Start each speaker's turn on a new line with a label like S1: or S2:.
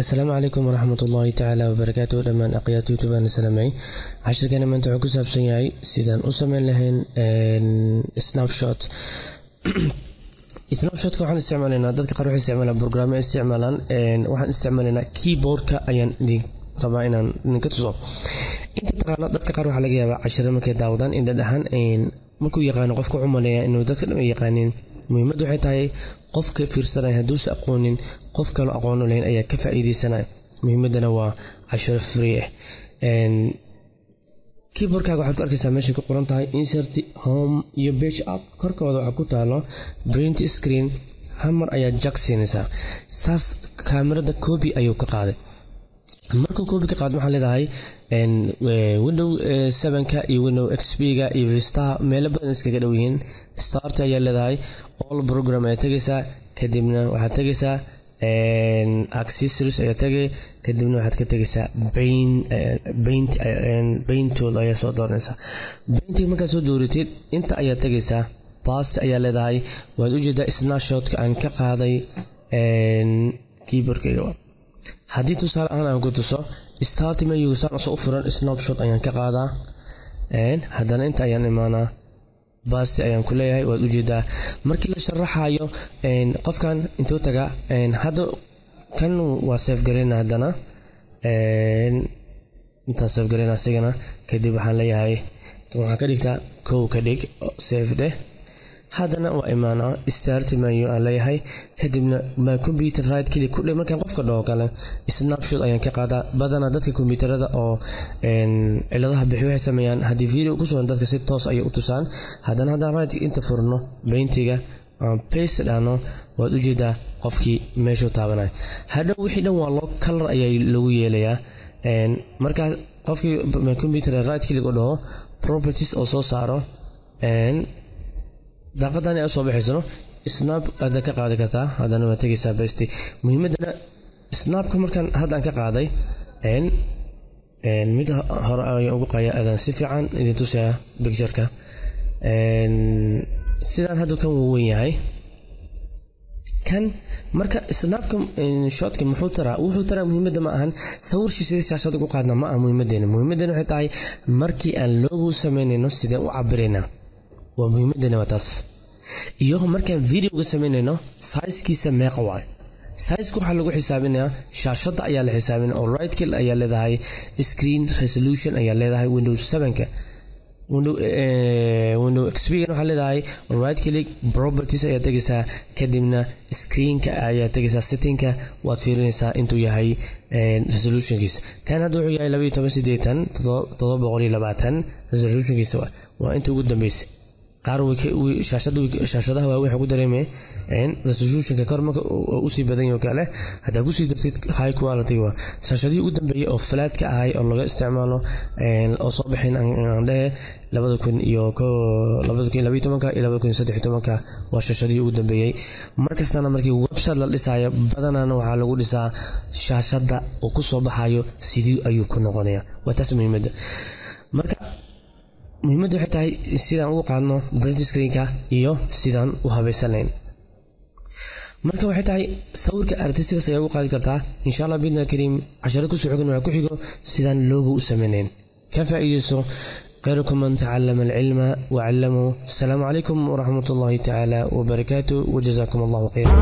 S1: Asalaamu calaykum waraxmat ullaahi tacaala wabarakaatuh. Dhammaan aqyaarta YouTube aan salaamay. Cashirkeena maanta wuxuu ku saabsan yahay sidaan u sameyn lahayn snapshot. Snapshotka waxaan isticmaalaynaa, dadka qaar waxay isticmaalaan programme ay isticmaalaan, waxaan isticmaalaynaa keyboardka ayaan idin rabaa inaan idinka tuso. Inta taqaana dadka qaar waxaa laga yaabaa cashira markay daawadaan in dhadhahan markuu yaqaano qofka wuxuu maleeyaa inuu dadka dhan ay yaqaaniin. Muhiimaddu waxay tahay qofka fiirsanaya hadduusa aqoonin qof kaloo aqoon u lahayn ayaa ka faa'iidaysanaya. Muhiimaddana waa cashiro free ah. Keyboardkaaga waxaad ku arkaysaa meeshay ku qoran tahay insert, home iyo page up. Korkooda waxaa ku taalo print screen. Hamar ayaa jag siinaysaa, saas kaamirada copy ayuu ka qaaday. Markuu copy ka qaado waxaan leedahay Window 7-ka iyo Window XP-ga iyo Vista meelo badan iskaga dhow yihiin. Start ayaa leedahay, all program ayaa tegaysaa, kadibna waxaad tegaysaa accessories ayaa tegay, kadibna waxaad ka tegaysaa paint, paint tool ayaa soo dooranaysaa. Painting markaad soo dooratid inta ayaa tegaysaa, paste ayaa leedahay. Waad ujeedaa snapshotka aan ka qaaday keyboardkayga. Haddii tusaale ahaan aan ku tuso start menu saan usoo u furan, snapshot ayaan ka qaadaa, haddana inta ayaan imaanaa, paste ayaan ku leeyahay. Waad ujeedaa markii la sharaxayo qofkan intuu taga hadda kan waa save gareyna, haddana intaan save gareyna asigana, kadib waxaan leeyahay waxaan ka dhigtaa kow ka dhig, save dheh. Haddana waa imaanaa start menu aan leeyahay, kadibna my computer right click ku dheh. Markaan qofka dhaho kale snapshot ayaan ka qaadaa. Badanaa dadka kombiyuutarada oo ciladaha bixi waxay sameeyaan haddii video ku sugan dadka si toos ayay u tusaan. Haddana haddaan right inta furno paintiga aan paste dhahno, waad ujeedaa qofkii meeshuu taabanaya. Hadhow wixii dhan waa loo color ayaa lagu yeelayaa. Markaa qofkii my computer right click u dhaho, properties oo soo saaro, daaqadan ay soo baxaysano snap aad ka qaadi kartaa. Haddana waa tegaysaa paste. Muhiimadana snapka markaan hadda aan ka qaaday mid hore ayaan ugu qaya adaan si fiican idin tusaya pictureka. Sidaan hadda kan wuu weyn yahay kan. Marka snapka shotka muxuu taraa? Wuxuu taraa muhiimadda ma ahan sawirshii sidii shaashada ugu qaadna ma aha muhiimadeena. Muhiimadeena waxay tahay markii aan logo sameynayno sideen u cabiraynaa, waa muhiimadeena waa taas. Iyo markaan videoga sameynayno sizekiisa meeqa waayo. Sizeka waxaa lagu xisaabinayaa shaashadda ayaa la xisaabinaya, oo right click ayaa leedahay, screen resolution ayaa leedahay Windows 7-ka. Window XP waxaa leedahay right click, properties ayaa tegaysaa, kadibna screenka ayaa tegaysaa, settingka waad fiirinaysaa intuu yahay resolutionkiisa. Kan hadda wuxuu yahay 1280 720 resolutionkiisa, waa inta ugu dambeysay. Qaar shaashadaha waa waxay ku dareemay resolutionka kor marka usii badan yahay kale, haddaa kusii dartid high quality. Waa shaashadihii ugu dambeeyay oo flatka ahay oo laga isticmaalo oo soo bixin aan dhehe 2012 iyo 2013, waa shaashadihii ugu dambeeyay. Markastana markii website la dhisayo badanana waxaa lagu dhisaa shaashada uu kusoo baxayo sidii ayuu ku noqonaya. Waa taas muhiimadda. Marka muhiimadda waxay tahay sidaan ugu qaadno print screenka iyo sidaan u habaysanayn. Marka waxay tahay sawirka aragti sidaas ayaa ugu qaadi kartaa insha Allah bidna kariim. Casharo kusoo xigan waxaa ku xigo sidaan logo u sameynayn. Ka faa'iidayso. خيركم من تعلم العلم وعلمه. السلام عليكم ورحمة الله تعالى وبركاته، وجزاكم الله خيرا.